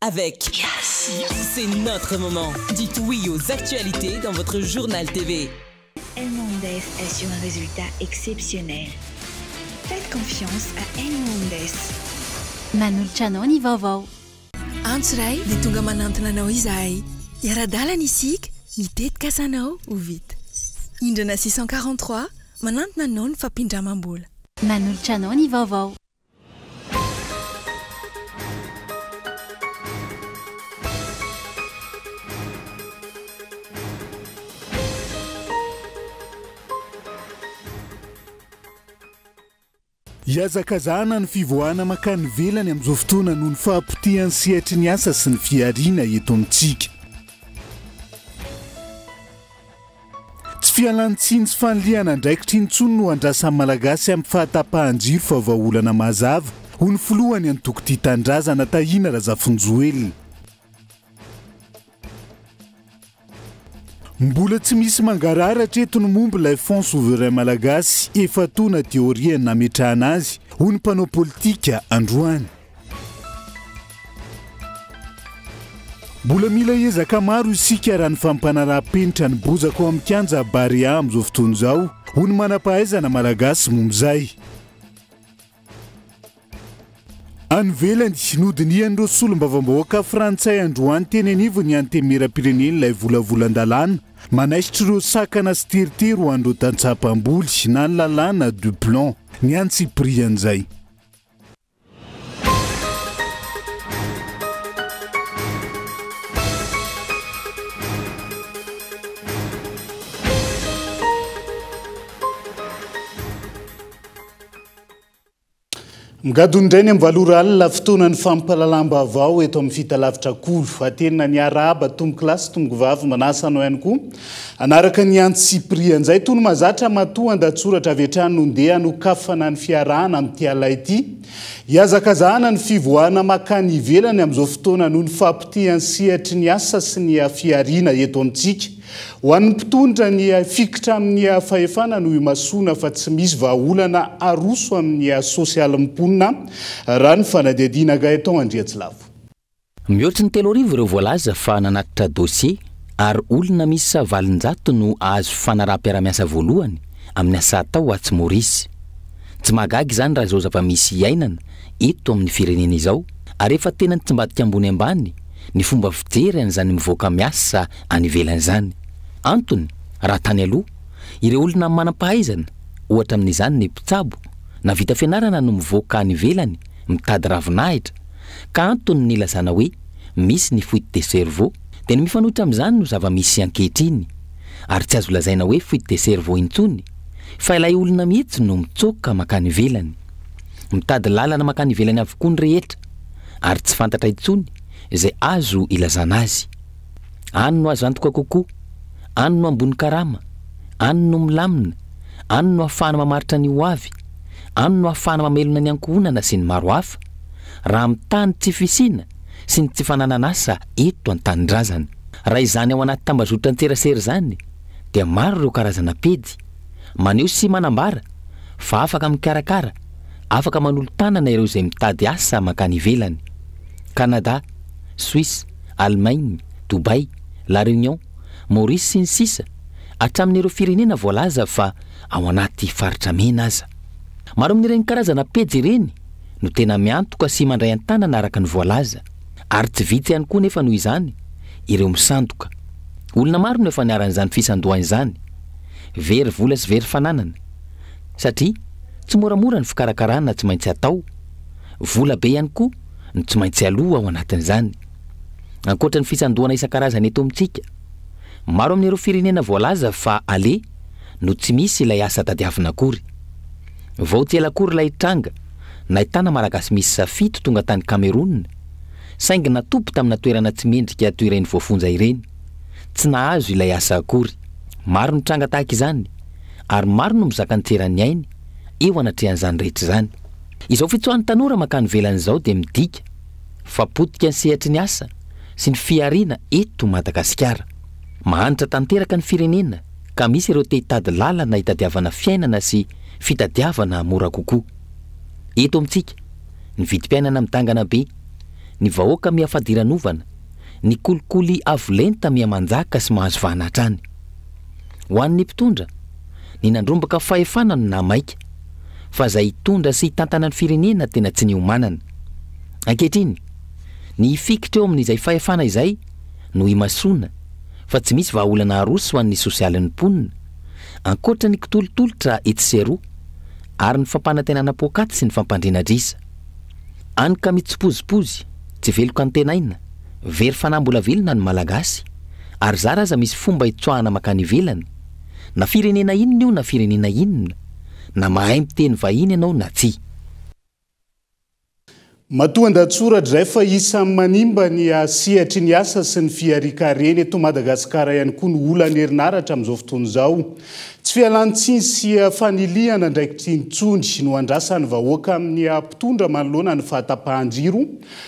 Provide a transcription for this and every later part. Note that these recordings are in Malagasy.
Avec Yes C'est notre moment. Dites oui aux actualités dans votre journal TV. Elmondes assure un résultat exceptionnel. Faites confiance à Elmondes. Manolotra anao ny vaovao. Antso iray dia tonga manantona anao izahay. Hiara-dalana isika, ny tetikasanao ho vita. Indrana 643, manantona anao ny fampindramam-bola. Manolotra anao ny vaovao. Ihazakazahana ny fivoahana mankany ivelany amin'izao fotoana noho ny fahapotehan'ny sehatry ny asa sy ny fihariana eto amintsika. Tsy fialan-tsiny sy fanilihana andraikitra intsony no andrasan'ny Malagasy amin'ny fahatapahan-jiro fa vahaolana mazava, hoy ny filohan'ny antoko Tia Tanindrazana, Tahina Razafinjoelina. Mbola tsy misy mangarahara hatreto ny momba ilay Fonds souverain malagasy efa-taona aty aorian'ny nametrahana azy, hoy ny mpanao politika androany. Mbola mila ezaka maro isika raha ny fampanaraham-penitra ny bozaka ao amin'ny kianja Barea amin'izao fotoana izao, hoy ny manam-pahaizana malagasy momba izay. Any ivelany, nodinihan'ireo solombavambahoaka frantsay androany teny anivon'ny Antenimierampirenena ilay volavolan-dalàna manaisotra ireo sakana sy teritery ho an'ireo tantsaha mpamboly na ny lalàna Duplomb. Ny antsipirian'izay. Migadona indray ny amin'ny valo ora alina, fotoanan'ny fampahalalam-baovao eto amin'ny fitalavitra Kolo. Atenina ny arahaba tompokolahy sy tompokovavy, manasa anao ihany koa hanaraka ny antsipirian'izay. Toy ny mahazatra, matoa an-dahatsoratra avy hatrany no ndeha hanokafana ny fiarahana amin'ity alina ity. Ihazakazahana ny fivoahana mankany ivelany amin'izao fotoana noho ny fahapotehan'ny sehatry ny asa sy ny fihariana eto amintsika. Ho an'ny mpitondra, ny hifikitra amin'ny fahefana no imasoana fa tsy misy vahaolana aroso amin'ny sosialin'ny mponina, raha ny fanadihadiana Gaëtan Andriatsilavo. Mihoatry ny 3000 ireo voalaza fa nanatitra dosie ary olona miisa 800 no ahazo fanaraham-piarahamiasa voalohany amin'ny asa atao atsy Maurice. Tsy mahagaga izany raha izao zava-misy iainana eto amin'ny firenena izao ary efa tena nitsimbadika ambony ambany ny fomba fijery an'izany mivoaka miasa any ivelany izany. Antony, raha tany aloha, ireo olona manam-pahaizana, ohatra amin'izany ny mpitsabo, na vita fianarana no mivoaka any ivelany mitady ravinahitra, ka antony nilazana hoe misy ny fuite de cerveau, dia ny mifanohitra amin'izany no zava-misy ankehitriny, ary tsy azo lazaina hoe fuite de cerveau intsony, fa ilay olona mihitsy no mitsoaka mankany ivelany. Mitady lalana mankany ivelany avokoa ny rehetra, ary tsy fantatra intsony izay azo ilazana azy. Any no azo antoka kokoa, any no ambony karama, any no milamina, any no ahafahana mamaritra ny ho avy, any no ahafahana mamelona ny ankohonana sy ny maro hafa, raha mitaha ny tsy fisiana sy ny tsy fananan'asa eto an-tanindrazana. Raha izany ao anaty tambazotran-tserasera izany dia maro ireo karazana pejy maneho sy manambara fa afaka mikarakara, afaka manolo-tanana ireo izay mitady asa mankany ivelany. Canada, Suisse, Allemagne, Dubaï, La Réunion, Maurice sy ny sisa Hatramin'ireo firenena voalaza fa ao anaty faritra mena aza. Maro amin'ireny karazana pejy ireny no tena miantoka sy mandray an-tanana araka ny voalaza, ary tsy vitsy ihany koa nefa noho izany ireo misandoka. Olona maro no efa niharan'izany fisandohana izany, very vola sy very fananana, satria tsy moramora ny fikarakarana tsy maintsy atao, vola be ihany koa no tsy maintsy aloa ao anatin'izany. Ankoatra ny fisandohana isan-karazany eto amintsika, maro amin'ireo firenena voalaza fa aleha no tsy misy ilay asa tadiavina akory. Vao tsy ela akory ilay tranga nahitana Malagasy miisa fito tonga tany Cameroun, saingy natoby tamina toerana tsy mendrika toy ireny voafonja ireny. Tsy nahazo ilay asa akory. Maro ny tranga tahaka izany, ary maro no mizaka ny tseran'ny ainy eo anatrehan'izany rehetra izany. Izao fitsoahan'ny tanora mankany ivelany izao dia midika fa potika ny sehatry ny asa sy ny fihariana eto Madagasikara. Mahantra tanteraka ny firenena ka misy ireo te hitady lalana hitadiavana fiainana sy fitadiavana mora kokoa. Eto amintsika, ny vidim-piainana midangana be, Ny vahoaka miha fadiranovana, ny kolikoly avo lenta miha manjaka sy mahazo vahana hatrany. Ho an'ny mpitondra, ny nandrombaka fahefana no nahamaika, fa izay hitondra sy hitantana ny firenena tena tsy niomanana. Ankehitriny, ny hifikitra eo amin'izay fahefana izay no imasoana, fa tsy misy vahaolana aroso ho an'ny sosialin'ny mponina, ankoatra ny kitolotolotra etsy sy eroa, ary ny fampanantenana poakaty sy ny fampandriana adrisa. Any ka mitsipozipozy, tsy velon-kantenaina, very fanahy mbola velona ny Malagasy, ary zara aza misy fomba hitsoahana mankany ivelany, na firenena inona io na firenena inona, na mahay miteny vahiny ianao na tsia. Matoan-dahatsoratra izay fa isan'ny manimba ny sehatry ny asa sy ny fiharian-karena eto Madagasikara ihany koa ny olan'ny herinaratra amin'izao fotoana izao. Tsy fialan-tsiny sy fanilihana andraikitra intsony no andrasan'ny vahoaka amin'ny mpitondra manoloana ny fahatapahan-jiro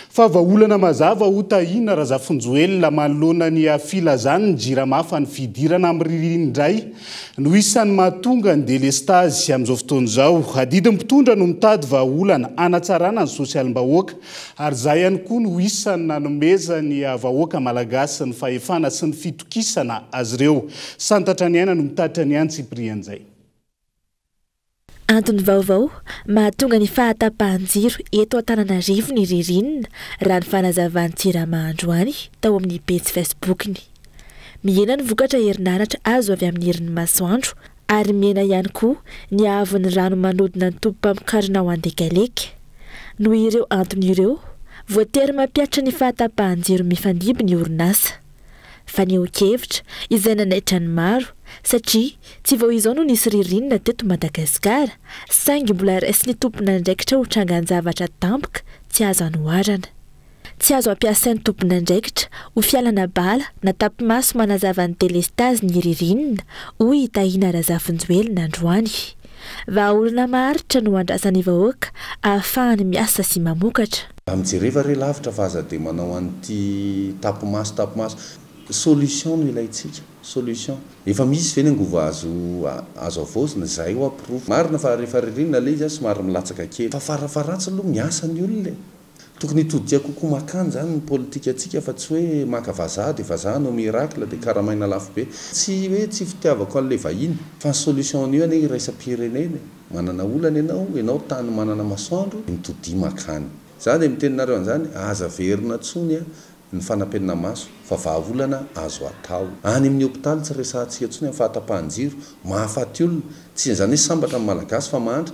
fa vahaolana mazava ho Tahina Razafinjoelina manoloana ny filazan'ny Jirama fa ny fidirana amin'ny ririnina indray no isan'ny mahatonga ny delestazy amin'izao fotoana izao. Adidin'ny mpitondra no mitady vahaolana hanatsarana ny sosialim-bahoaka ary izay ihany koa no isan'ny nanomezan'ny vahoaka malagasy ny fahefana sy ny fitokisana azy ireo. Santatra ny aina no mitatitra ny antsipirian'izay. Antony vaovao mahatonga ny fahatapahan-jiro eto Antananarivo ny ririnina, raha ny fanazavan'i Jirama androany tao amin'ny pejy Facebook-ny. Mihena ny vokatra herinaratra azo avy amin'ny herin'ny masoandro ary mihena ihany koa ny haavon'ny rano manodina ny tobim-pamokarana ao Andekaleka. Noho ireo antony ireo, voatery mampihatra ny fahatapahan-jiro mifandimby ny orinasa. Fanehoan-kevitra izay nanaitra ny maro satria tsy vao izao no nisy ririnina teto Madagasikara saingy mbola raisin'ny tompon'andraikitra ho trangan-javatra tampoka tsy azo anoharana. Tsy azo ampiasain'ny tompon'andraikitra ho fialana bala na tapi-maso manazava ny delestazy ny ririnina, hoy i Tahina Razafinjoelina androany. Vahaolana maharitra no andrasan'ny vahoaka ahafahany miasa sy mamokatra. Mba mijereva re lavitra fa aza dia manao an'ity tapi-maso tapi-maso. Solution no ilaintsika, solution. Efa misy ve ny angovo azo azo havaozina? Izay hoa porofo. Marina fa rehefa ririnina ilay izy somary milatsaka kely. Fa farafaharatsiny aloha miasa ny olona e. Tokony hitodika kokoa makany izany ny politikantsika fa tsy hoe maka vazaha dia vazaha hanao miracle dia karamaina lafo be. Tsy hoe tsy fitiavako an'ilay vahiny fa ny solution an'io anie iraisam-pirenena e. Manana olana ianao, ianao tany manana masoandro dia mitodia makany. Za dia miteny nareo an'izany, aza averina tsony ny fanampenina maso fa vahaolana azo atao. Any amin'ny hopitaly tsy resahantsika tsony amin'ny fahatapahan-jiro, mahafaty olona, tsy izany hoe sambatra ny malagasy fa mahantra,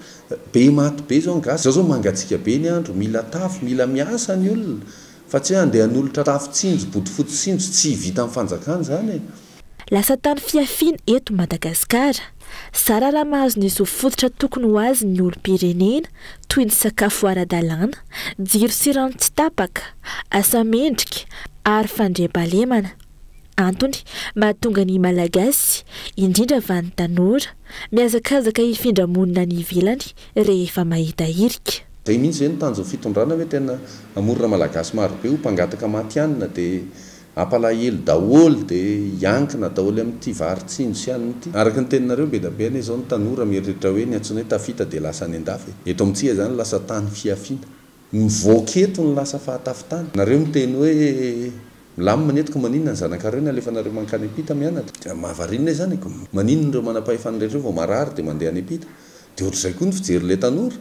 be maty be zao ny gasy, zao zao mangatsiaka be ny andro, mila tafo, mila miasa ny olona fa tsy hoe andeha hanolotra tafo tsinjo, bodofotsy tsinjo, tsy vitan'ny fanjakana izany e. Lasa tany fihafiana eto Madagasikara. Zara raha mahazo ny zo fototra tokony ho azy ny olom-pirenena, toy ny sakafo ara-dalàna, jiro sy rano tsy tapaka, asa mendrika ary fandriampahalemana. Antony mahatonga ny Malagasy, indrindra fa ny tanora, mihazakazaka hifindra monina any ivelany rehefa mahita hirika. Zay mihitsy ve no tanjon'ny fitondrana hoe tena hamorona Malagasy marobe ho mpangataka matihanina dia Hampalahelo daholo dia hiankina daholo amin'ity vary tsinjo sy anona ity. Araka ny teninareo be da be anie izao ny tanora mieritreritra hoe ny antsoina hoe tafita dia lasa any andafy e. Eto amintsika izany lasa tany fihafiana. Mivoaka eto ny lasa fahatafitana. Nareo miteny hoe milamina ny eto ka maninona ny zanakareo no alefanareo mankany ampita mianatra? Dia mahavariana izany e. Maninona ireo manam-pahefana rehetra ireo vao marary dia mandeha any ampita? Dia ohatr'izay koa ny fijery ilay tanora.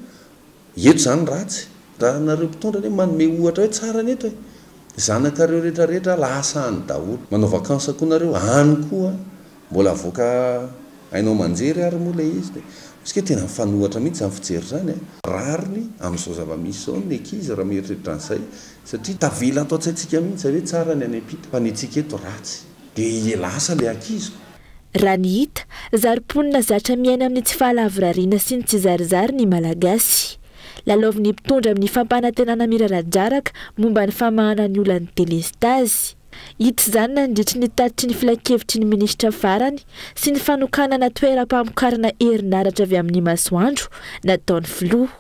Eto izany ratsy. Raha nareo mpitondra anie manome ohatra hoe tsara ny eto e! Zanakareo rehetra rehetra lasa any daholo. Manao vacances koa nareo any koa mbola avoaka haino aman-jery ary moa ilay izy dia parce que tena mifanohatra mihitsy izany fijery izany e! Rariny amin'izao zava-misy izao ny ankizy raha mieritreritra an'izay satria tavela ato an-tsaintsika mihitsy izay hoe tsara ny any am-pita fa ny antsika eto ratsy dia lasa ilay ankizy ko. Raha ny hita, zary mponina zatra miaina amin'ny tsy fahalavorariana sy ny tsizarizary ny Malagasy. Lalaovin'ny mpitondra amin'ny fampanantenana miraradraraka momba ny famahana ny olan'ny delestazy. Hita izany nandritry ny tatitry ny filankevitry ny minisitra farany sy ny fanokanana toeram-pamokarana herinaratra avy amin'ny masoandro nataon'ny filoha.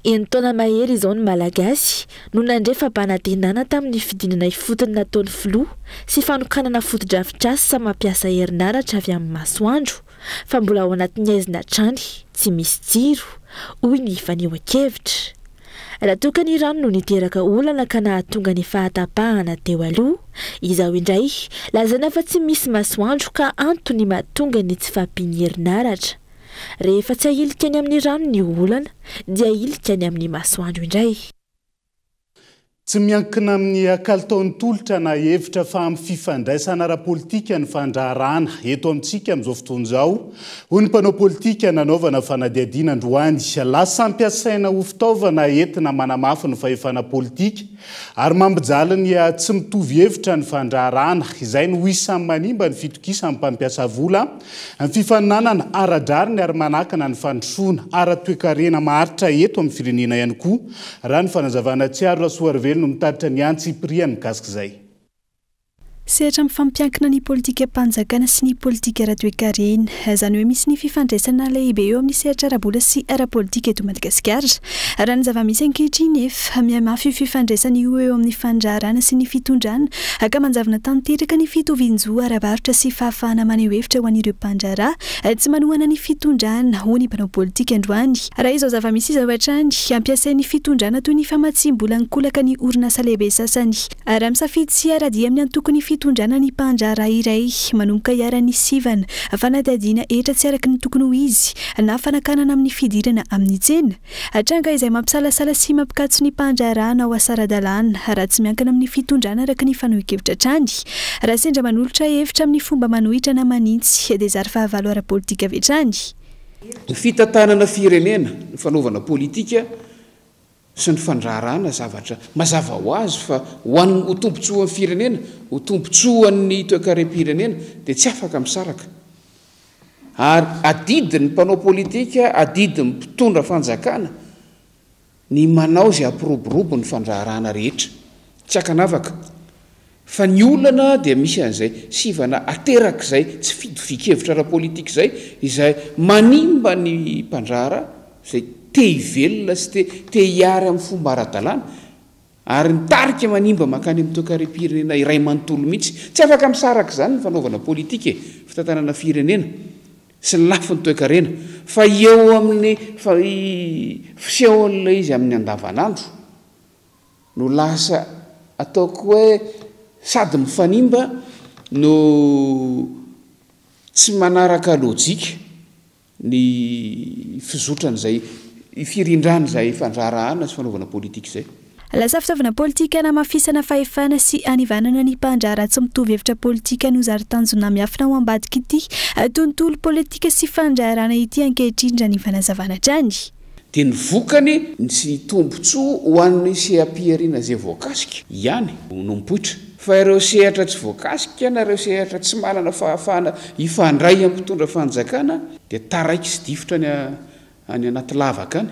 Enin-taona mahery izao ny Malagasy no nandre fampanantenana tamin'ny fidinana ifotony nataon'ny filoha sy fanokanana fotodrafitrasa mampiasa herinaratra avy amin'ny masoandro fa mbola ao anatin'ny haizina hatrany, tsy misy jiro, hoy ny fanehoan-kevitra. Raha toa ka ny rano no niteraka olana ka nahatonga ny fahatapahana teo aloha, izao indray, lazaina fa tsy misy masoandro ka antony mahatonga ny tsy fahampian'ny herinaratra. Rehefa tsy ahilika any amin'ny rano ny olana dia ahilika any amin'ny masoandro indray. Tsy miankina amin'ny kalitaon'ny tolotra na hevitra fa amin'ny fifandraisana ara-politika ny fandraharahana eto amintsika amin'izao fotoana izao, hoy ny mpanao politika nanaovana fanadihadiana androany. Lasa ampiasaina ho fitaovana entina manamafy ny fahefana politika ary mampijaly ny tsy mitovy hevitra ny fandraharahana, izay no isan'ny manimba ny fitokisan'ny mpampiasa vola Ny fifaninanana ara-drariny ary manakana ny fandrosoana ara-toekarena maharitra eto amin'ny firenena ihany koa, raha ny fanazavana Tsiaro Rasoarivelo no mitatitra ny antsipiriany mikasika izay. Sehatra mifampiankina ny politikam-panjakana sy ny politika ara-toekarena. Izany hoe misy ny fifandraisana lehibe eo amin'ny sehatra ara-bola sy ara-politika eto Madagasikara. Raha ny zava-misy ankehitriny nefa, mihamafy io fifandraisana io eo amin'ny fandraharahana sy ny fitondrana ka manjavona tanteraka ny fitovian-jo ara-barotra sy fahafahana maneho hevitra ho an'ireo mpandraharaha tsy manohana ny fitondrana, hoy ny mpanao politika androany. Raha izao zava-misy izao hatrany, ampiasain'ny fitondrana toy ny famatsiam-bola ankolaka ny orinasa lehibe sasany. Raha misafidy tsy hiara-dia amin'ny antokon'ny fitondrana ny mpandraharaha iray, manomboka iharan'ny sivana, fanadihadiana hetra tsy araka ny tokony ho izy, na fanakanana amin'ny fidirana amin'ny tsena. Tranga izay mampisalasala sy mampikatso ny mpandraharaha hanao asa ara-dalàna, raha tsy miankina amin'ny fitondrana araka ny fanohin-kevitra hatrany. Raha sendra manolotra hevitra amin'ny fomba manohitra na manitsy, dia zary fahavalo ara-politika avy hatrany. Ny fitantanana firenena, ny fanaovana politika sy ny fandraharahana zavatra mazava ho azy fa ho an'ny ho tombontsoan'ny firenena, ho tombontsoan'ny toekarem-pirenena dia tsy afaka misaraka. Ary adidin'ny mpanao politika, adidin'ny mpitondra fanjakana ny manao izay hampiroborobo ny fandraharahana rehetra, tsy ankanavaka. Fa ny olana dia misy an'izay sivana aterak'izay tsy fitovian-kevitra ara-politika izay, izay manimba ny mpandraharaha izay te hivelona sy te te hiary amin'ny fomba ara-dalàna. Ary mitarika manimba mankany amin'ny toekarem-pirenena iray manontolo mihitsy. Tsy afaka misaraka izany ny fanaovana politika e, fitantanana firenena sy ny lafiny toekarena. Fa eo amin'ny fisehon'ilay izy amin'ny andavanandro no lasa ataoko hoe sady mifanimba no tsy manaraka lojika. ny fizotran'izay firindran'izay fandraharahana sy fanaovana politika izay. Lasa fitaovana politika hanamafisana fahefana sy hanivanana ny mpandraharaha tsy mitovy hevitra politika no zary tanjona miafina ao ambadik'ity tontolo politika sy fandraharahana ity ankehitriny raha ny fanazavana hatrany. Dia ny vokany, ny tombontsoa ho an'ny seha-pihariana izay voakasika ihany no mipoitra. Fa ireo sehatra tsy voakasika na ireo sehatra tsy manana fahafahana hifandray amin'ny mpitondra fanjakana dia taraiky sy difotra any any anaty lavaka any.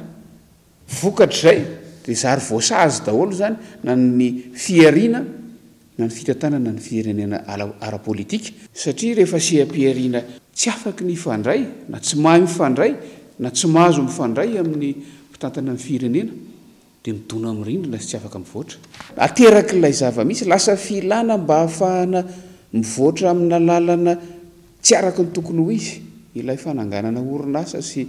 Vokatr'izay dia zary voasazy daholo izany na ny fihariana na ny fitantanana ny firenena ara-politika, satria rehefa seha-pihariana tsy afaky ny hifandray na tsy mahay mifandray na tsy mahazo mifandray amin'ny mpitantana ny firenena dia midona amin'ny rindrina sy tsy afaka mivoatra. Aterak'ilay zava-misy, lasa filana mba hahafahana mivoatra amina lalana Tsy araka ny tokony ho izy ilay fananganana orinasa sy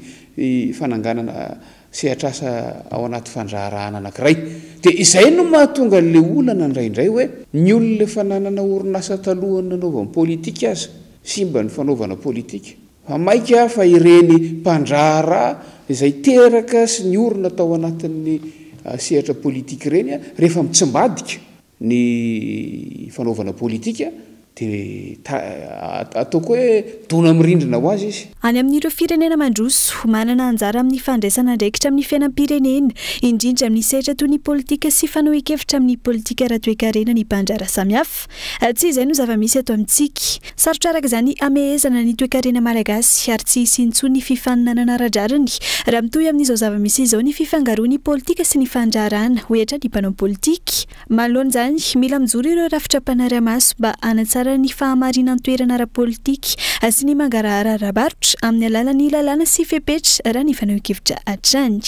fananganana sehatr'asa ao anaty fandraharahana anankiray. Dia izay no mahatonga an'ilay olana indraindray hoe ny olona efa nanana orinasa talohan'ny nanaovany politika aza simba ny fanaovana politika. Fa mainka fa ireny mpandraharaha izay teraka sy niorina tao anatin'ny sehatra politika ireny rehefa mitsimbadika Ny fanaovana politika dia ataoko hoe dona amin'ny rindrina ho azy izy. Any amin'ireo firenena mandroso, manana anjara amin'ny fandraisana andraikitra amin'ny fiainam-pirenena, indrindra amin'ny sehatra toy ny politika sy fanohen-kevitra amin'ny politika ara-toekarena ny mpandraharaha samihafa. Tsy izay no zava-misy eto amintsika. Sarotra araka izany hamehezana ny toekarena malagasy ary tsy hisy intsony ny fifaninanana ara-drariny raha mitohy amin'izao zava-misy izao ny fifangaroan'ny politika sy ny fandraharahana, hoy hatrany ny mpanao politika. Manoloana izany, mila mijoro ireo rafitra mpanara-maso mba hanatsara ny fahamarinan-toerana ara-politika sy ny mangarahara ara-barotra amin'ny alalan'ny lalàna sy fepetra raha ny fanehoan-kevitra hatrany.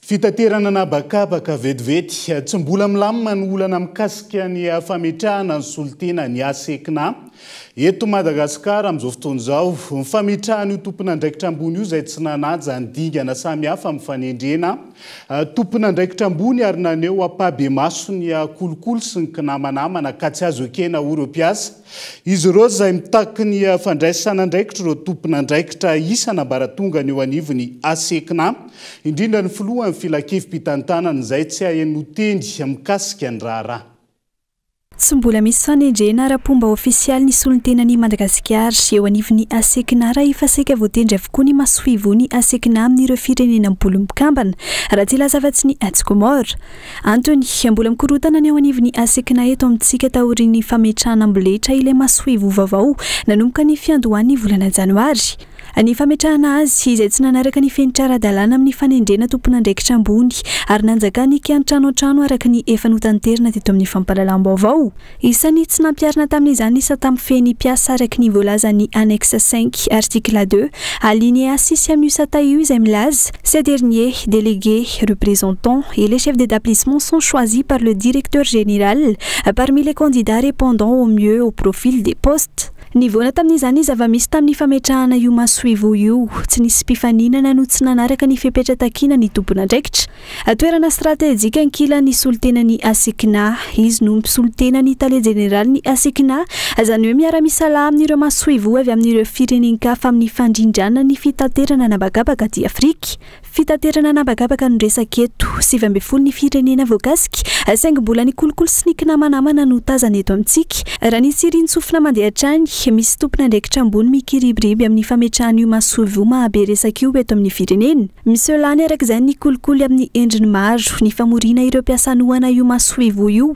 Fitaterana an'habakabaka vetivety. Tsy mbola milamina ny olana mikasika ny fametrahana ny solontena ny Asekna. Eto Madagasikara amin'izao fotoana izao, ny fametrahan'io tompon'andraikitra ambony io izay tsy nanaja ny dingana samihafa amin'ny fanendrena tompon'andraikitra ambony ary naneho ampahibemaso ny kolikoly sy ny kinamanamana ka tsy azo ekena ho ireo mpiasa. Izy ireo izay mitaky ny fandraisan'andraikitr'ireo tompon'andraikitra isan'ambaratongany eo anivon'ny ASECNA, indrindra ny filohan'ny filankevi-pitantanana izay tsy ahenoan-teny mikasika ny raharaha. Tsy mbola misy fanendrena ara-pomba ofisialy ny solontenan'i Madagasikara eo anivon'ny ASECNA raha efa saika voatendry avokoa ny masoivohon'ny ASECNA amin'ireo firenena am-polony mpikambana, raha tsy hilaza afa-tsy ny atsy Comores. Antony, mbola mikorontana ny eo anivon'ny ASECNA eto amintsika taorian'ny fametrahana amboletra ilay masoivoho vaovao nanomboka ny fiandohan'ny volana janoary. Ny fametrahana azy, izay tsy nanaraka ny fenitra ara-dalàna amin'ny fanendrena tompon'andraikitra ambony ary nanjakan'ny kiantranoantrano araka ny efa notanterina teto amin'ny fampahalalam-baovao. Isan'ny tsy nampiharina tamin'izany ny sata mifehy ny mpiasa araka ny voalazan'ny annexe cinq, article deux, alinéa six amin'io sata io izay milaza, Ces derniers, délégués, représentants et les chefs d'établissement sont choisis par le directeur général parmi les candidats répondant au mieux au profil des postes. Nivoana tamin'izany ny zava-misy tamin'ny fametrahana io masoivoho io. Tsy nisy mpifaninana no tsy nanaraka ny fepetra takiana ny tompon'andraikitra. Toerana stratejika ankilan'ny solontenan'ny ASECNA. Izy no mpisolo tena ny tale jeneralin'ny ASECNA, izany hoe miara-misalahy amin'ireo masoivoho avy amin'ireo firenen-kafa amin'ny fandrindrana ny fitaterana an'habakabaka aty Afrika. Fitaterana an'habakabaka no resaka eto. 19 ny firenena voakasika, saingy mbola ny kolikoly sy ny kinamanamana no tazana eto amintsika. Raha ny tsirintsofinà mandeha hatrany, misy tompon'andraikitra ambony mikiribiriby amin'ny fametrahana io masoivoho mahabe resaka io eto amin'ny firenena. Miseho lany araka izany ny kolikoly amin'ny endriny maro, ny famoriana ireo mpiasa hanohana io masoivoho io,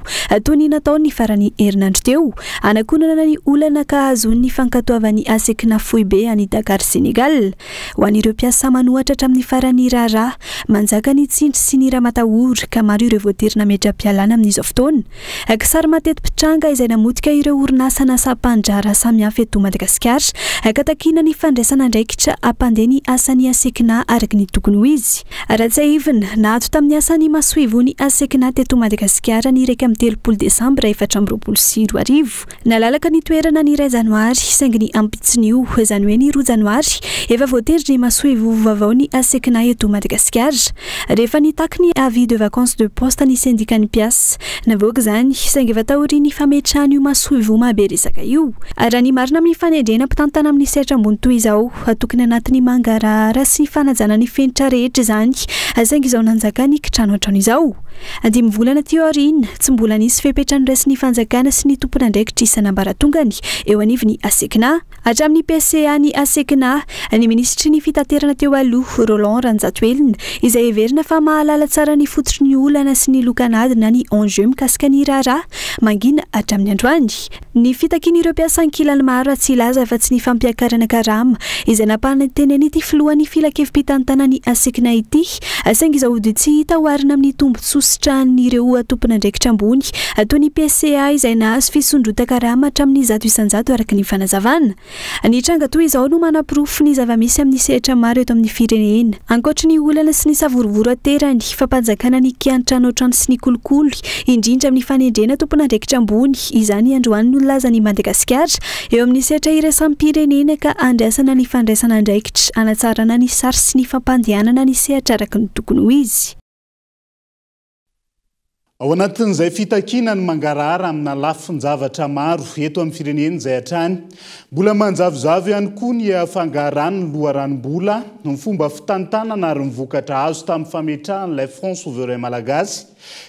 toy ny natao ny faran'ny herinandro teo. Hanakonana ny olana ka hahazoany ny fankatoavan'ny ASECNA foibe any Dakar Sénégal. Ho an'ireo mpiasa manohatra hatramin'ny faran'ny raharaha, manjaka ny tsindry sy ny ramatahora ka maro ireo voatery nametra-pialana amin'izao fotoana. Kisary mateti-pitranga izay namotika ireo orinasa na sampan-draharaha samihafa eto Madagasikara ka takiana ny fandraisana andraikitra hampandeha ny asan'ny ASECNA araka ny tokony ho izy. Raha tsiahivina, naato tamin'ny asan'ny masoivohon'ny ASECNA teto Madagasikara ny 31 desambra 2024. Nalalaka ny toerana ny iray janoary, saingy ny ampitson'io, izany hoe ny roa janoary, efa voatendry ny masoivoho vaovao ny ASECNA eto Madagasikara. Rehefa nitaky ny avis de vacance de poste ny sendikan'ny mpiasa. Navoaka izany, saingy efa taorian'ny fametrahana io masoivoho mahabe resaka io. Raha ny marina amin'ny fanendrena mpitantana amin'ny sehatra ambony toy izao, tokony anatin'ny mangarahara sy fanajana ny fenitra rehetra izany, saingy izao nanjaka ny kitranoantrano izao. Dimy volana aty aoriana, tsy mbola nisy fepetra noraisin'ny fanjakana sy ny tompon'andraikitra isan'ambaratongany eo anivon'ny ASECNA. Hatramin'ny PCA ny ASECNA, ny minisitry ny fitaterana teo aloha, Roland Ranjatoelina, izay heverina fa mahalala tsara ny fototry ny olana sy ny lokan'ady na ny enjeu mikasika ny raharaha, mangina hatramin'ny androany. Ny fitakian'ireo mpiasa ankilany maro raha tsy hilaza afa-tsy ny fampiakarana karama izay nampanantenen'ity filohan'ny filankevi-pitantanan'ny ASECNA ity saingy izao dia tsy hita oharina amin'ny tombontsoa sitrahan'ireo tompon'andraikitra ambony toy ny PCA izay nahazo fisondrotan-karama hatramin'ny 100% araka ny fanazavana. Ny tranga toy izao no manaporofo ny zava-misy amin'ny sehatra maro eto amin'ny firenena. Ankoatry ny olana sy ny savorovoro aterany, fampanjakana ny kiantranoantrano sy ny kolikoly, indrindra amin'ny fanendrena tompon'andraikitra ambony, izany androany no nilazan'i Madagasikara eo amin'ny sehatra iraisam-pirenena ka andrasana ny fandraisana andraikitra hanatsarana ny sary sy ny fampandehanana ny sehatra araka ny tokony ho izy. Ao anatin'izay fitakiana ny mangarahara amina lafin-javatra maro eto amin'ny firenena izay hatrany, mbola manjavozavo ihany koa ny fangaharan'ny loharanom-bola, ny fomba fitantanana ary ny vokatra azo tamin'ny fametrahan'ilay Fonds Souverain Malagasy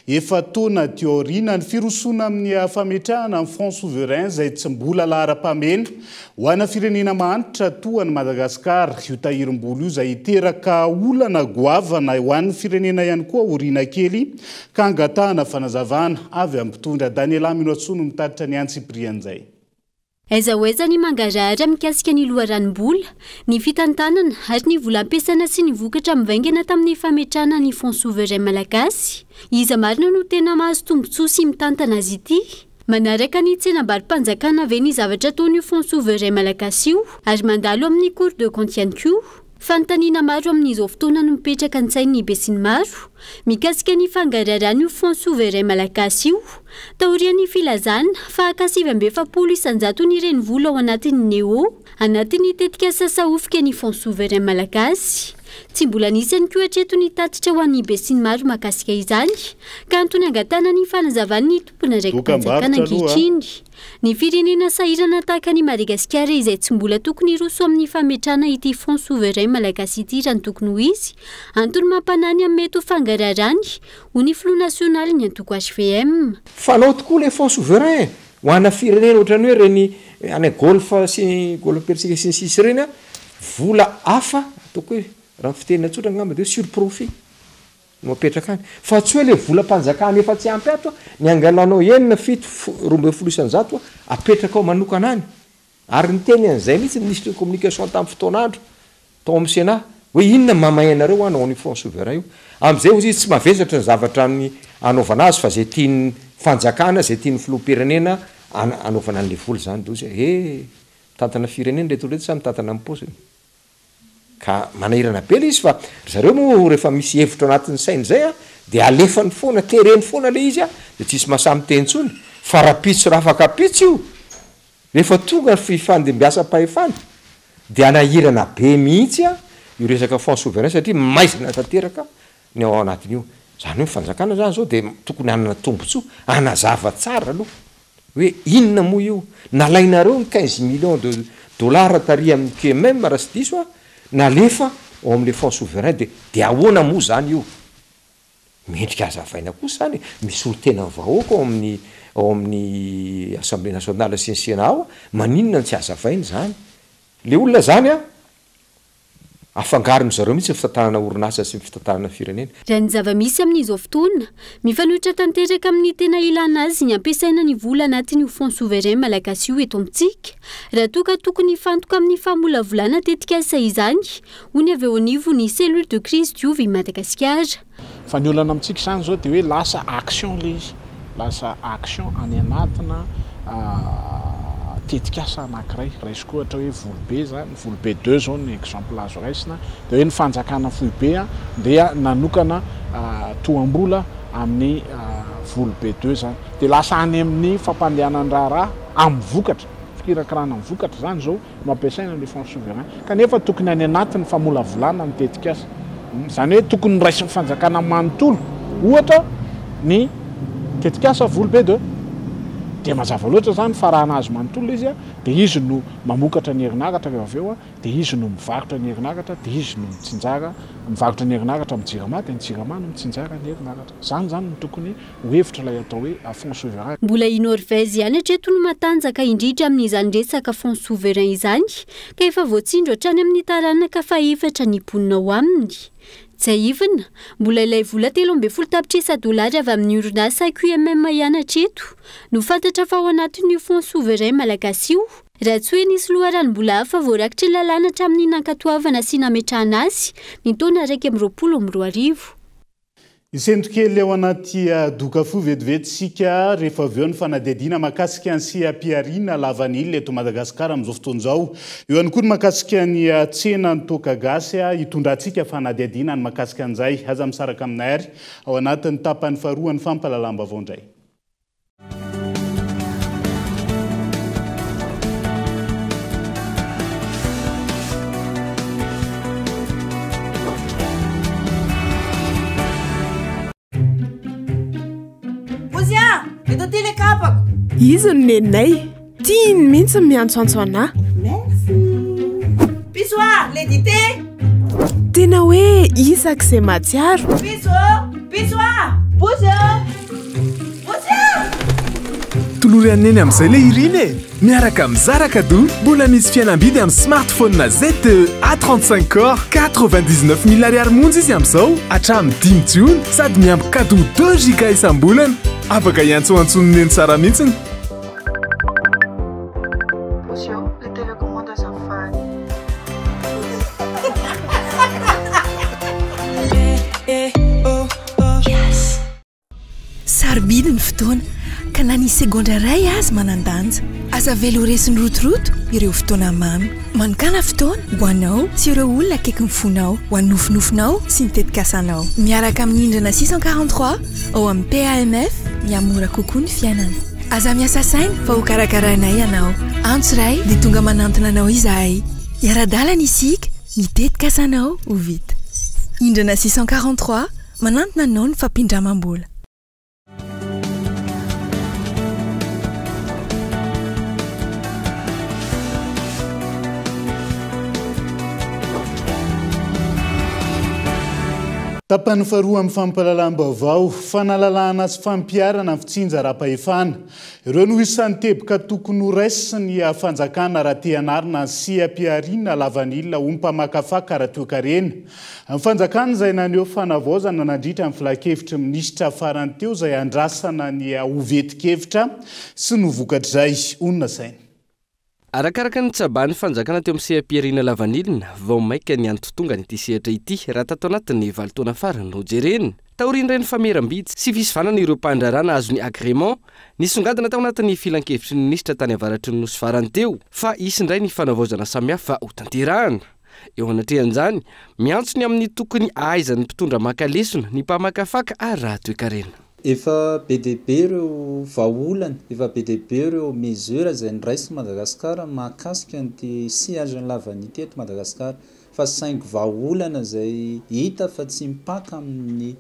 efa-taona aty aoriana. Ny firosoana amin'ny fametrahana ny Fonds Souverain izay tsy mbola laharam-pahamehana Ho ana firenena mahantra toa an'i Madagasikara, io tahirim-bola io izay hiteraka olana goavana ho an'ny firenena ihany koa aoriana kely ka angatahana fanazavana avy amin'ny mpitondra. Daniela Minoatsoa no mitatitra ny antsipirian'izay. Aiza ho aiza ny mangarahara mikasika ny loharanom-bola, ny fitantanana ary ny vola ampiasaina sy ny vokatra mivaingana tamin'ny fametrahana ny Fonds souverain malagasy? Iza marina no tena mahazo tombontsoa sy mitantana azy ity? Manaraka ny tsenambaro-panjakana ve ny zavatra ataon'io Fonds souverain malagasy io ary mandalo amin'ny Cour de compte ihany koa? Fanontaniana maro amin'izao fotoana no mipetraka an-tsain'ny besinimaro mikasika ny fangaraharahan'io Fonds souverain malagasy io, taorian'ny filazana fa haka 49% ny renivola ao anatin'ny Neo, anatin'ny tetikasa Sahofika ny Fonds souverain malagasy. Tsy mbola nisy ihany koa hatreto ny tatitra ho an'ny besinimaro mahakasika izany, ka antony angatahana ny fanazavan'ny tompon'andraiki-panjakana ankehitriny. Ny firenena sahirana tahaka an'i Madagasikara izay tsy mbola tokony hiroso amin'ny fametrahana ity Fonds souverain malagasy ity raha ny tokony ho izy, antony mampanahy ny amin'ny mety ho fangaraharany, hoy ny filoha nasionalin'ny antoko hvm. Fanao tokoa ilay Fonds souverain e! Ho ana firenena ohatran'ny hoe ireny any Golfe sy Golfe Persique sy ny sisa ireny an, vola hafa ataoko hoe raha ny fitenina tsotra angamba dia hoe sur profit. no apetraka any fa tsy hoe le volam-panjakana efa tsy ampy ato ny angalanao enina, fito, 12% apetraka ao manokana any ary niteny an'izay mihitsy ny ministre de communication tamin'ny fotoan'andro tao amin'ny Sénat hoe inona mamay anareo any ao amin'ny fonds souverain io amin'izay hozy izy tsy mavesatra ny zavatra ny anaovana azy fa zay tian'ny fanjakana zay tian'ny filoham-pirenena anaovana an'le vola zany de hozy he mitantana firenena reto reto sa mitantana ny paosiny Ka manahirana be le izy fa ry zareo moa rehefa misy hevitra ao anatin'ny sainy zay a de alefany foana, tereny foana le izy a de tsisy mahasahy miteny intsony fa rapitso rafakapitso io rehefa tonga ny fifandimbiasam-pahefana de hanahirana be mihitsy a io resaka fonds souverain satria maizina tanteraka ny ao anatin'io. Zany hoe ny fanjakana zany zao de tokony hanana tombotsoa hanazava tsara aloha Hoe inona moa io? Nalainareo ny 15 millions de dollars tary amin'ny QMM raha tsy diso aho, nalefa ao amin'ilay fonds souverain dia dia ahoana moa izany io? Mendrika hazavaina kosa izany e! Misy solotenan'ny vahoaka ao amin'ny ao amin'ny Assemblée nationale sy ny Sénat ao, maninona no tsy hazavaina izany? Ilay olona izany an! Afangaron-dry zareo mihitsy ny fitantanana orinasa sy ny fitantanana firenena. Raha ny zava-misy amin'izao fotoana, mifanohitra tanteraka amin'ny tena ilana azy ny ampiasaina ny vola anatin'io Fonds souverain malagasy io eto amintsika, raha toa ka tokony hifantoka amin'ny famolavolana tetikasa izany, hoy ny avy eo anivon'ny Cellule de crise Diovy Madagasikara. Fa ny olana amintsika izany izao dia hoe lasa action ilay izy, lasa action any anatina tetikasa anankiray. Raisiko ohatra hoe Volobe izany, Volobe deux izao ny exemple azo raisina, dia hoe ny fanjakana foibe dia nanokana toham-bola amin'ny Volobe deux izany. Dia lasa any amin'ny fampandehanan-draharaha amin'ny vokatra, fikirakirana ny vokatra izany izao no ampiasaina le fonds souverain kanefa tokony any anatin'ny famolavolana ny tetikasa. Izany hoe tokony raisin'ny fanjakana manontolo ohatra ny tetikasa Volobe deux. Dia mazava loatra izany fa raha nahazo manontolo izy dia izy no mamokatra ny herinaratra rehefa avy eo, dia izy no mivarotra ny herinaratra, dia izy no mitsinjara, mivarotra ny herinaratra amin'ny Jirama dia ny Jirama no mitsinjara ny herinaratra. Izany izany no tokony ho hevitra ilay atao hoe fonds souverain. Mbola i Norvège ihany hatreto no matanjaka indrindra amin'izany resaka fonds souverain izany ka efa voatsindro hatrany amin'ny taranaka fahefatra ny mponina ao aminy. Tsiahivina, mbola ilay vola 13 tapitrisa dolara avy amin'ny orinasa QMM ihany hatreto no fantatra fa ao anatin'io fonds souverain malagasy io, raha tsy hoe nisy loharanom-bola hafa voarakitry ny lalàna hatramin'ny nankatoavana sy nametrahana azy ny taona 2021. Hisento kely ao anaty doka fo vetivety isika rehefa avy eo ny fanadihadiana mahakasika ny seha-pihariana lavanila eto Madagasikara amin'izao fotoana izao. Eo ihany koa ny mahakasika ny tsenan'ny toaka gasy hitondrantsika fanadihadiana ny mahakasika an'izay. Aza misaraka aminay ary ao anatin'ny tapany faharoan'ny fampahalalam-baovao indray. Bozy a! Eto aty le kapako! Izy no neninay. Tiany mihitsy ny miantsoantso anà. Merci. Piso a! Le dité! Tena hoe isak'izay mahatsiaro. Piso ô! Piso a! Bozy ô! Bozy a! Tolory an'i Neny amin'izay le irina e! Miaraka amin'ny Zara Cadeau, mbola misy fihenam-bidy amin'ny smartphone ZTE A35 Core 99 mille ariary monja izy amin'izao hatramin'ny dimy jona sady miampy cadeau 2 giga isam-bolana. Afaka hiantsoantsoan'i Neny tsara mihitsy. Sarobidy ny fotoana ka na nisy segondra iray aza manan-danja. Aza avela ho resin'ny rotoroto ireo fotoana mamy. Manokàna fotoana ho anao sy ireo olona akaikin'ny fonao, ho an'ny nofinofinao sy ny tetikasanao. Miaraka amin'ny Indrana 643 ao amin'ny PAMF, mihamora kokoa ny fiainana. Aza miasa saina fa hokarakarainay ianao. Antso iray dia tonga manantona anao izahay. Hiara-dalana isika, ny tetikasanao ho vita. Indrana 643, manantona anao ny fampindramam-bola. Tapany faharoa amin'ny fampahalalam-baovao, fanalalahana sy fampiharana ny fitsinjaram-pahefana. Ireo no isan'ny teboka tokony ho raisin'ny fanjakana raha te hanarina ny seha-pihariana lavanila ho mpamakafaka ara-toekarena. Ny fanjakana izay naneho fanavaozana nandritra ny filankevitry ny minisitra farany teo izay andrasana ny ho vetin-kevitra sy ny ho vokatr'izay, hoy ny nasainy. Arakaraka ny nitsabahan'ny fanjakana teo amin'ny seha-pihariana lavanilina, vao mainka niantontongana ity sehatra ity raha tato anatin'ny valo taona farany no jerena. Taorian'ireny fameram-bidy sy fisivanana ireo mpandraharaha nahazo ny agrément, nisongadina tao anatin'ny filankevitry ny minisitra tany avaratry ny Nosy farany teo fa hisy indray ny fanavaozana samihafa hotanterahana. Eo anatrehan'izany, miantso ny amin'ny tokony hahaizan'ny mpitondra maka lesona, ny mpamakafaka ary raha toekarena. Efa be dia be ireo vahaolana, efa be dia be ireo mesures izay noraisin'i Madagasikara mahakasika an'ity sehatra ny lavanila ity eto Madagasikara. Fa saingy vahaolana izay hita fa tsy mipaka amin'ny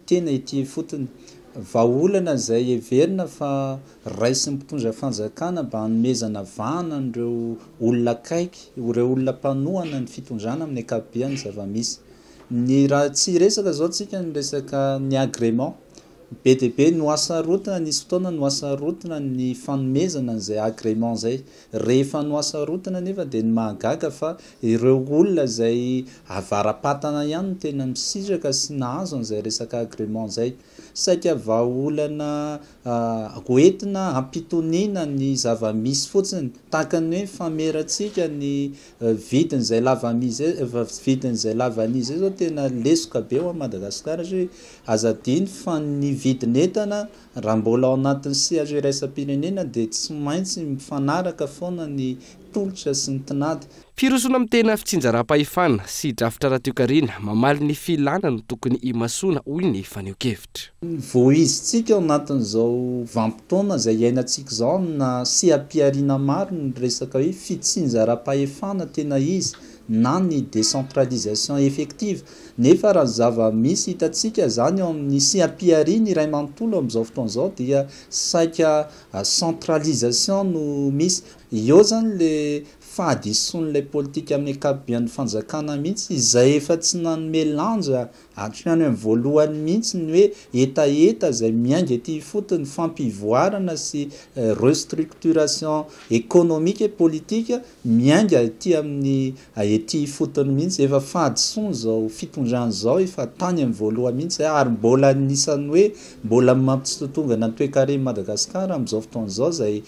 tena ety ifotony. Vahaolana izay heverina fa raisin'ny mpitondra fanjakana mba hanomezana vahana an'ireo olona akaiky, ireo olona mpanohana ny fitondrana amin'ny ankapobeny ny zava-misy. Ny raha tsy hiresaka izao tsika ny resaka ny agrément. Be dia be nohasarotina, nisy fotoana nohasarotina ny fanomezana an'izay agrément izay. Rehefa nohasarotina anefa dia ny mahagaga fa ireo olona izay avara-patana ihany no tena misitraka sy nahazo an'izay resaka agrément izay. Saika vahaolana hoentina hampitoniana ny zava-misy fotsiny, tahaka ny hoe famerantsika ny vidin'izay lavanille izay, vidin'izay lavanille izay zao tena lesoka be ho an'i Madagasikara satria aza adino fa ny vidin'entana Raha mbola ao anatin'ny sehatra iraisam-pirenena dia tsy maintsy mifanaraka foana ny tolotra sy ny tinady. Firosoana amin'ny tena fitsinjaram-pahefana sy drafitra ara-toekarena mamaly ny filàna no tokony himasoana, hoy ny fanehoan-kevitra. Voizintsika ao anatin'izao vanim-potoana izay iainantsika izao amina seha-pihariana maro ny resaka hoe fitsinjaram-pahefana tena izy na ny décentralisation effective. Nefa raha ny zava-misy hitantsika izany eo amin'ny seha-pihariana iray manontolo amin'izao fotoana izao dia saika centralisation no misy. Eo izany ilay fahadisoan'ilay politika amin'ny ankapobean'ny fanjakana mihitsy izay efa tsy nanome lanja hatrany amin'ny voalohany mihitsy ny hoe hetaheta izay miainga ety ifotony fampivoarana sy restructuration économique et politique miainga ety amin'ny ety ifotony mihitsy, efa fahadisoana izao fitondrana izao, efa tany amin'ny voalohany mihitsy izay ary mbola anisan'ny hoe mbola mampitsitotongana ny toekaren'i Madagasikara amin'izao fotoana izao izay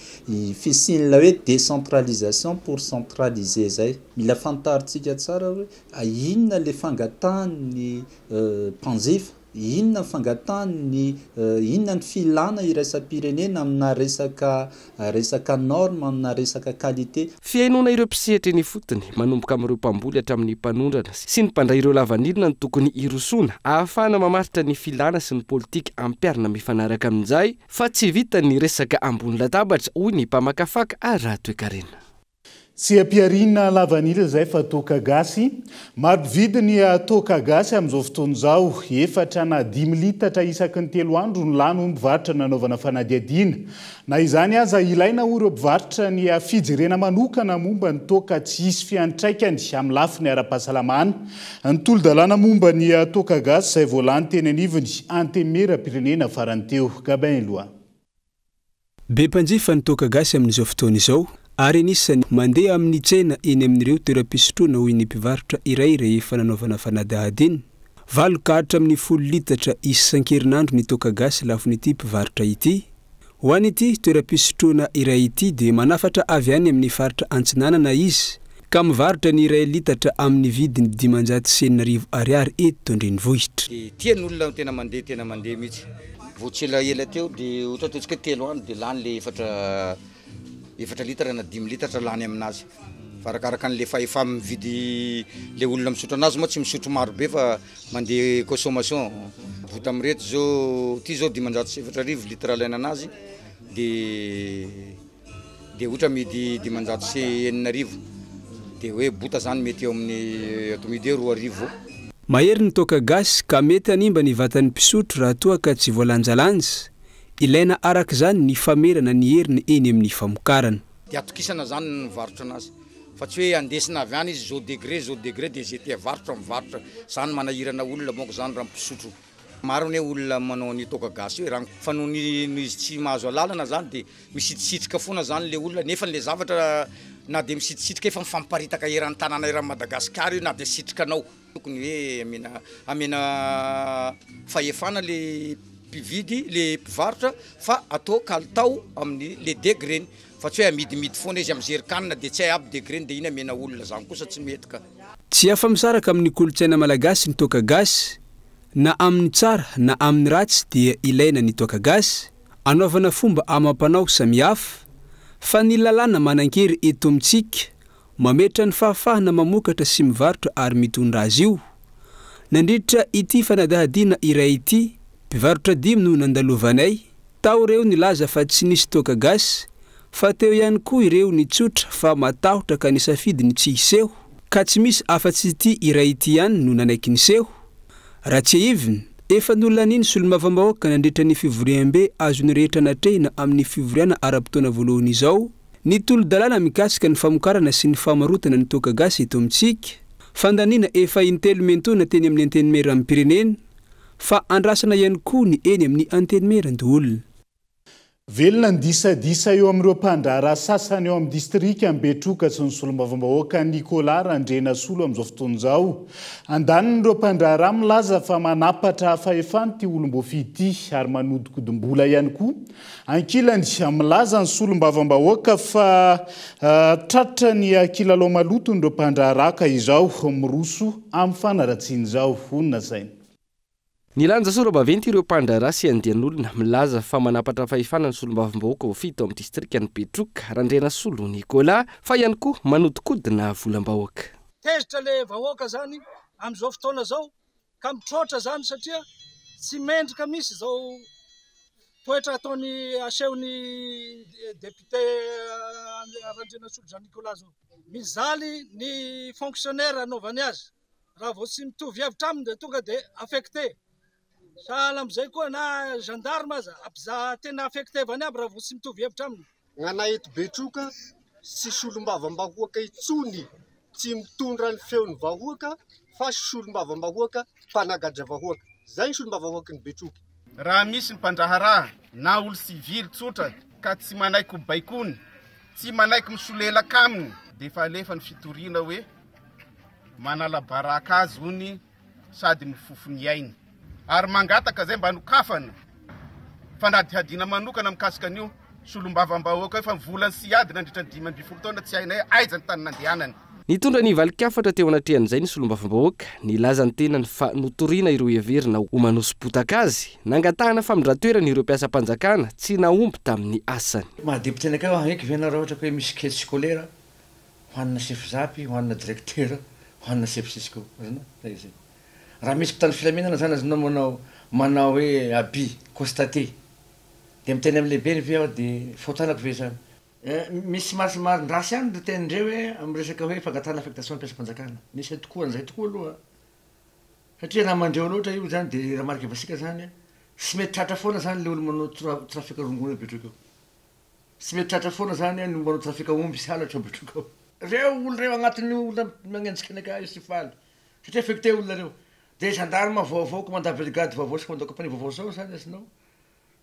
fisian'ilay hoe décentralisation pour centraliser izay. Mila fantarintsika tsara hoe inona ilay fangatahan'ny mpanjifa. Inona ny fangatahany ny inona ny filana iraisam-pirenena amina resaka resaka norme amina resaka qualité. Fihainoana ireo mpisehatra eny ifotony, manomboka amin'ireo mpamboly hatramin'ny mpanondrana sy ny mpandray ireo lavanilina no tokony hirosoana ahafahana mamaritra ny filana sy ny politika ampiharina mifanaraka amin'izay fa tsy vitan'ny resaka ambony latabatra, hoy ny mpamakafaka ara-toekarena. Tsy ampiharina lavanila izay fa toaka gasy. Maro mpividy ny toaka gasy amin'izao fotoana izao. Efatra na dimy litatra isaky ny telo andro no lany hoy ny mpivarotra nanaovana fanadihadiana. Na izany aza, ilaina hoy ireo mpivarotra ny fijerena manokana momba ny toaka tsy hisy fiantraikany amin'ny lafiny ara-pahasalamana. Ny tolo-dalàna momba ny toaka gasy izay voalany teny anivon'ny Antenimierampirenena farany teo. Gabin Eloi. Be mpanjifa ny toaka gasy amin'izao fotoana izao ary anisan'ny mandeha amin'ny tsena eny amin'ireo toeram-pisotroana hoy ny mpivarotra iray rehefa nanaovana fanadihadiana. Valo ka hatramin'ny folo litatra isan-kerinandro ny toaka gasy lafon'ity mpivarotra ity. Ho an'ity toeram-pisotroana iray ity dia manafatra avy any amin'ny faritra Antsinanana izy ka mivarotra ny iray litatra amin'ny vidiny 6500 ariary eto an-drenivohitra. Dia tia ny olona tena mandeha tena mandeha mihitsy. Vao tsy elaela teo dia ohatra ataontsika hoe telo andro dia lany le efatra efatra litre na dimy litatra lany aminazy. Fa arakaraka an'le fahefa mividy le olona misotro anazy moa tsy misotro maro be fa mandeha consommation. Vota amin'ireto zao ty zao 4500 litre alaina anazy de de ohatra amidy 6500 de hoe bota zany mety eo amin'ny atao midy hoe 2000. Mahery ny toaka gasy ka mety hanimba ny vatan'ny mpisotro raha toa ka tsy voalanjalanja. Ilaina araka izany ny famerana ny heriny eny amin'ny famokarana. Dia atokisana zany ny mivarotra anazy fa tsy hoe andesina avy any izy zao degré zao degré dia ze te hivarotra mivarotra, zany manahirana olona manko zany raha mpisotro. Maro anie olona manao an'io toaka gasy io e raha fa noho ny noho izy tsy mahazo alalana zany dia misitrisitrika foana zany le olona nefa le zavatra na dia misitrisitrika efa mifampiparitaka eran'ny tanàna eran'i Madagasikara io na dia sitrikanao. Tokony hoe amena amena fahefana le mpividy le mpivarotra fa atao kalitao amin'ny le degré-ny fa tsy hoe amidimidy foana izy amin'ny zerikanina dia tsy hay aby degré-ny dia iny amena olona zany kosa tsy mety ka. Tsy afa-misaraka amin'ny kolontsaina malagasy ny toaka gasy, na amin'ny tsara na amin'ny ratsy dia ilaina ny toaka gasy, anaovana fomba amam-panao samihafa, fa ny lalàna manan-kery eto amintsika Mametra ny fahafahana mamokatra sy mivarotra ary mitondra azy io. Nandritra ity fanadihadiana iray ity, mpivarotra dimy no nandalovanay, tao ireo nilaza fa tsy nisy toaka gasy, fa teo ihany koa ireo nitsotra fa matahotra ka nisafidy ny tsy hiseho, ka tsy misy afa-tsy ity iray ity ihany no nanaiky niseho. Raha tsiahivina, efa nolanian'ny solombavambahoaka nandritra ny fivoriambe azon'ny rehetra natrehina amin'ny fivoriana ara-potoana voalohany izao, Ny tolo-dalàna mikasika ny famokarana sy ny famarotana ny toaka gasy eto amintsika, fandaniana efa intelo miantoana teny amin'ny Antenimieram-pirenena, fa andrasana ihany koa ny eny amin'ny Antenimierandoholona. Velona ny disadisa eo amin'ireo mpandraharaha sasany ao amin'ny distrikan'i Betroka sy ny solombavambahoaka Nicolas Randrianasolo amin'izao fotoana izao. Andanin'ireo mpandraharaha milaza fa manapatra fahefana ity olom-boafidy ity ary manodinkodim-bola ihany koa. Ankilany, milaza ny solombavambahoaka fa tratra ny kilalao maloton'ireo mpandraharaha ka izao miroso amin'ny fanaratsiana izao, hoy ny lazainy. Nilanja sora-baventy ireo mpandraharaha sy andian'olona milaza fa manapatra fahefana ny solombavambahoaka voafidy tao amin'ny distrikan'i Betroka, Randrianasolo Nicolas, fa ihany koa manodinkodina volam-bahoaka. Tezitra le vahoaka zany amin'izao fotoana zao ka mitroatra zany satria tsy mendrika mihitsy izao toetra ataony asehon'ny député Randrianasolo Jean Nicolas zao. Mijaly ny fonctionnaire anaovany azy, raha vao tsy mitovy hevitra aminy dia tonga dia affecté. Sahala amin'izay koa na gendarme aza, ampiza tena affecté-vany aby raha vao tsy mitovy hevitra aminy. Gnanay eto Betroka tsy solombavambahoaka intsony, tsy mitondra ny feon'ny vahoaka fa solombavambahoaka mpanagadra vahoaka. Zay ny solombavambahoakin'i Betroka. Raha misy ny mpandraharaha na olo sivily tsotra ka tsy manaiky ho baikoiny, tsy manaiky misolelaka aminy, dia efa alefa ny fitoriana hoe manala baraka azy hony sady mifofo ny ainy ary mangataka izay mba hanokafana fanadihadiana manokana mikasika an'io solombavambahoaka io fa ny volany sy ady nandritra ny 15 taona tsy hainay aiza ny tany nandehanany. Nitondra ny valin-kafatra teo anatrehan'izay ny solombavambahoaka, nilaza ny tenany fa notorina ireo heverina ho manoso-potaka azy, nangatahana famindran-toerana ireo mpiasam-panjakana tsy nahomby tamin'ny asany. Maha député anakay aho hagneky ve nareo ohatra ka hoe misy caisse scolaire ho anina chef zapy, ho anina directeur, ho anina chef cisco. Azonao? Zay izy. Raha misy mpitandro filaminana zany azonao manao manao hoe abus constaté de miteny amin'ny lehibeny ve aho de fahotanako ve zany? Misy marimarin-dratsy ihany ry tenin-dreo hoe amin'ny resaka hoe fangatahana affectation mpiasam-panjakana. Misy tokoa an'izay tokoa aloha. Satria raha mandreo loatra io zany de raha marika vasika zany tsy mety tratra foana zany le olo manao trafic rongony eo Betroka eo. Tsy mety tratra foana zany ny manao trafic omby sy halatra ao Betroka ao. Reo olo reo agnatin'ny olona magnenjika anakahy sy faly satria affecté olona reo. De gendarme vaovao, commandant brigade vaovao sy commandant compagnie vaovao zao zany azonao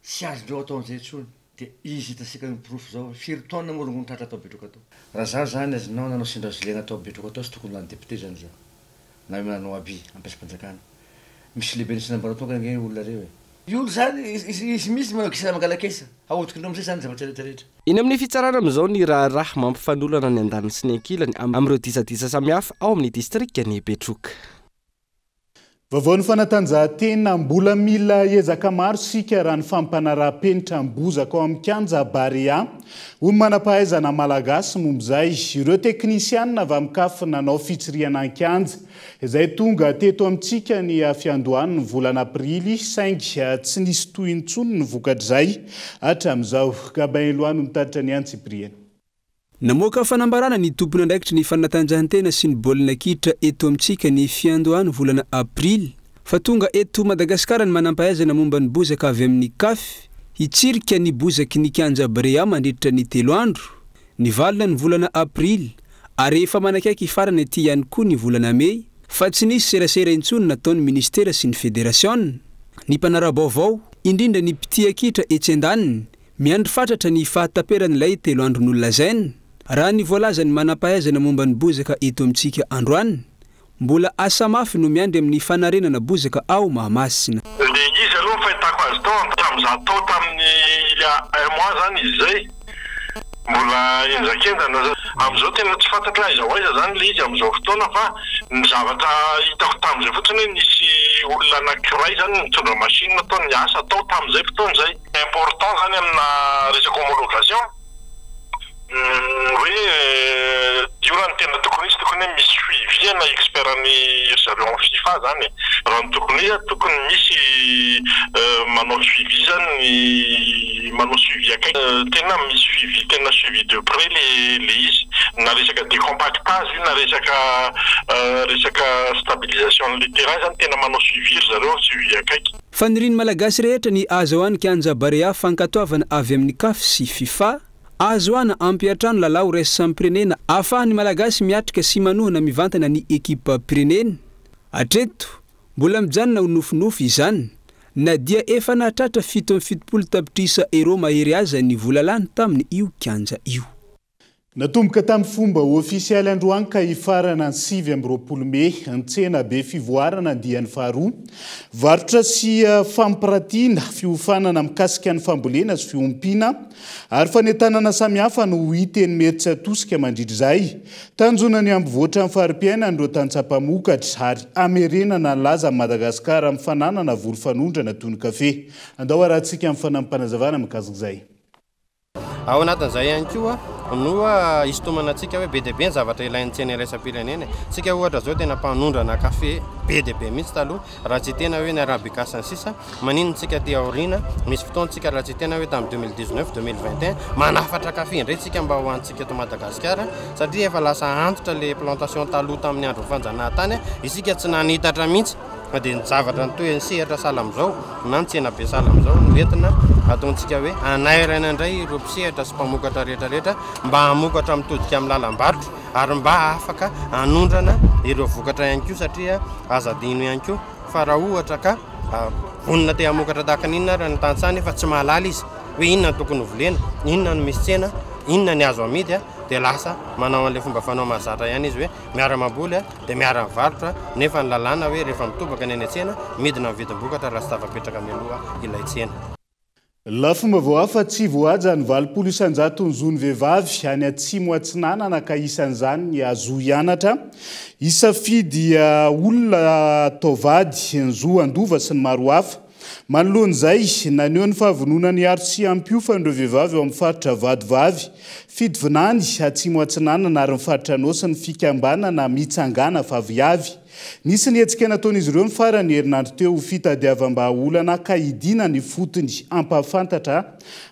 tsy azondreo atao an'izay intsony. De izy hitantsika ny porofo zao firy taona moa rongony tratra tao Betroka tao. Raha zaho zany azonao nanao sendra-zolena tao Betroka tao tsy tokony lany député zany zaho. Na hoe manao abus ampiasam-panjakana. Misy lehiben'ny sinam-baratonga ange olona reo e. Io olo zany izy mihitsy manao gisana mangala-kesa, ahodikindreo amizay zany ny zavatra rehetra rehetra. Eny amin'ny fitsarana amin'izao ny raharaha mampifanolana ny andaniny sy ny ankilany amin'ireo disadisa samihafa ao amin'ny distrikan'i Betroka. Vaovaon'ny fanatanjahantena, Mbola mila ezaka maro isika raha ny fampanaraham-penitra ny bozaka ao amin'ny kianja Barea, hoy ny manam-pahaizana malagasy momba izay. Ireo teknisianina avy amin'ny Caf nanao fitsirihana an-kianja, izay tonga teto amintsika ny fiandohan'ny volana aprily, saingy tsy nisy tohiny intsony ny vokatr'izay hatramin'izao. Gabin Eloi no mitatitra ny antsipiriany. Namoaka fanambarana ny tompon'andraikitry ny fanatanjahantena sy ny baolina kitra eto amintsika ny fiandohan'ny volana aprily fa tonga eto Madagasikara ny manampahaizana momba ny bozaka avy amin'ny Caf hitsirika ny bozaky ny kianja Barea mandritra ny telo andro, nivalona ny volana aprily ary efa manakaiky hifarana ity ihany koa ny volana mey fa tsy nisy serasera intsony nataon'ny minisitera sy ny federasiona. Ny mpanara-baovao, indrindra ny mpitia kitra etsy andaniny, Miandry fatratra ny fahataperan'ilay telo andro nolazaina, raha ny voalazan'ny manam-pahaizana momba ny bozaka eto amintsika androany. Mbola asa mafy no miandry amin'ny fanarenana bozaka ao Mahamasina. Le izy aloha ny fahitako azy tao tamin'izaho tao tamin'ny il y a un mois zany izy izay mbola henjakenjana za amin'izao tena tsy fantatro hoe aiza ho aiza zany le izy amin'izao fotoana fa ny zavatra hitako tamin'izay fotsiny hoe nisy olona anakiray zany nitondra machine tao niasa tao tamin'izay fotoana izay. Important zany amina resaka homologation hoe io raha ny tena tokony hisy tokony hoe misy suivi ana expert ny ry zareo am fifa zany e. Raha ny tokony hisy tokony misy manao suivi zany ny manao suivi akaiky tena misy suivi tena suivi de près le le izy na resaka decompactage io na resaka resaka stabilisation an'le terrain zany tena manao suivi ry zareo suivi akaiky. Fanirian'ny Malagasy rehetra ny ahazoany kianja Barea fankatoavana avy amin'ny Caf sy Fifa, ahazoana hampiantrano lalao iraisam-pirenena ahafahan'ny Malagasy miatrika sy manohana mivantana ny ekipam-pirenena. Hatreto, mbola mijanona ho nofinofy izany, na dia efa nahatratra 77 tapitrisa euros mahery aza ny vola lany tamin'io kianja io. Natomboka tamin'ny fomba ofisialy androany ka hifarana ny 29 mey ny tsena be fivoarana andiany faharoa. Varotra sy fampiratiana, fiofanana mikasika ny fambolena sy fiompiana ary fanentanana samihafa no ho hita eny Imerintsiatosika mandritra izay. Tanjona ny hampivoatra ny fari-piainan'ireo tantsaha mpamokatra ary hamerenana ny lazan'i Madagasikara amin'ny fananana voly fanondrana toy ny kafe. Andao harahantsika amin'ny fanampim-panazavana mikasika izay. Ao anatin'izay ihany koa no hisintomana antsika hoe be dia be ny zavatra ilain'ny tsena iraisam-pirenena e. Tsika ohatra izao tena mpanondrana kafe be dia be mihitsy taloha, raha tsy hiteny hoe ny arabica sy ny sisa. Maninona tsika aty aoriana, misy fotoana tsika raha tsy hiteny hoe tamin'ny 2019, 2021, manafatra kafe indray tsika mba ho antsika eto Madagasikara, satria efa lasa antitra le plantation taloha tamin'ny andron'ny fanjanahantany, isika tsy nanitatra mihitsy. Fa dia ny zavatra ny toy ny sehatra sahala amin'izao na ny tsenabe sahala amin'izao no entina ataontsika hoe hanairana indray ireo mpisehatra sy mpamokatra rehetra rehetra mba hamokatra mitodika amin'ny lalam-barotra ary mba afaka hanondrana ireo vokatra ihany koa satria aza adino ihany koa fa raha ohatra ka vonona te hamokatra tahaka ny inona ary ny tantsaha nefa tsy mahalala izy hoe inona no tokony hovolena, inona no misy tsena, inona ny azo amidy dia lasa manao an'ilay fomba fanao mahazatra ihany izy hoe miara-mamboly dia miara-mivarotra nefa ny lalàna hoe rehefa mitobaka ny any an-tsena, midina ny vidim-bokatra raha tsy tafapetraka mialoha ilay tsena. Lafim-baovao hafa, tsy voahaja ny 80 isan-jaton'ny zon'ny vehivavy any Atsimo Atsinanana ka isan'izany ny zo hianatra, hisafidy olona hatao vady, ny zo handova sy ny maro hafa. Manoloana izay, naneho ny fahavononany hiaro sy hampiofana ireo vehivavy ao amin'ny faritra Vatovavy, Fitovinany, Atsimo Atsinanana ary ny faritra Anôsy ny fikambanana Mitsangana fa Viavy. Nisy ny hetsika nataon'izy ireo ny faran'ny herinandro teo ho fitadiavam-bahaolana ka hidiana ny fotony hampahafantatra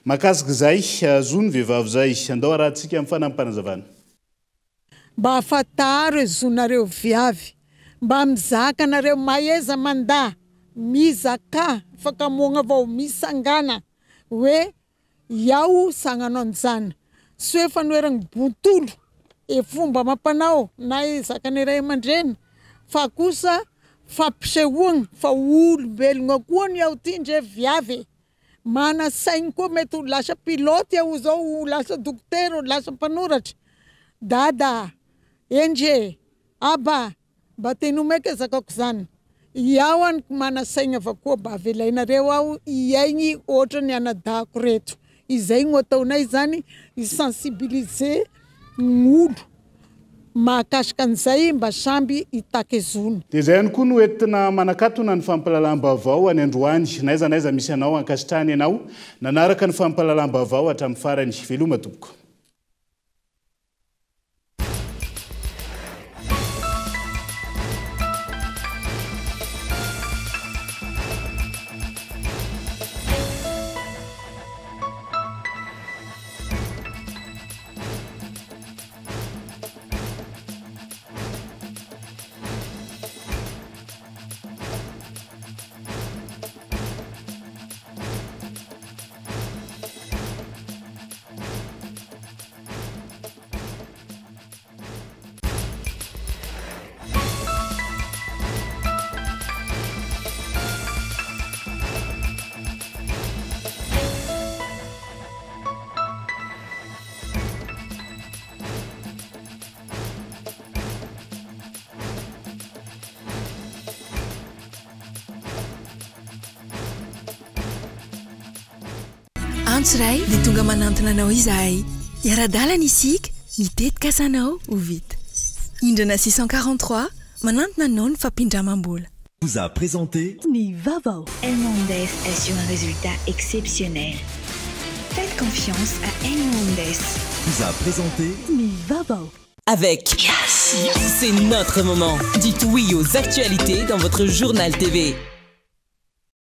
mahakasika izay zon'ny vehivavy izay. Andao harahantsika amin'ny fanampim-panazavana. Mba fantaro e zonareo viavy mba mizaka nareo maheza manda mizaka fakamoagna vao misangana hoe iao sagnano anjany tsy hoe fanoheragna bontolo e fomba amampanao na e zakane ray amandreny fa kosa fampisehoagna fa olombelogna koa ny ao ty ndre viavy e. Mana saigny koa mety ho lasa pilote aho zao ho lasa dokotera ho lasa mpanoratra. Dada, Endry, Aba, mba teno meka zakako zany. Iaho any ko mana saigny avao koa mba avelainareo aho hiaigny ohatry ny anadahako reto. Izay no ataonay zany hi sensibiliser ny olo. mahakasika an'izay mba samby hitaky zony. Dia izay ihany koa no entina manakatona ny fampahalalam-baovao any androany. N'aiza n'aiza misy anao, ankasitrahana ianao nanaraka ny fampahalalam-baovao hatramin'ny farany. Veloma tompoko. Antso iray dia tonga manantona anao izahay. Hiara-dalana isika, ny tetikasanao ho vita. Indrana 643, manantona anao ny fampindramam-bola. Vous a présenté. Ny vaovao. Elmondes assure un résultat exceptionnel. Faites confiance à Elmondes. Vous a présenté. Ny vaovao. Avec Yes, c'est notre moment. Dites oui aux actualités dans votre journal TV.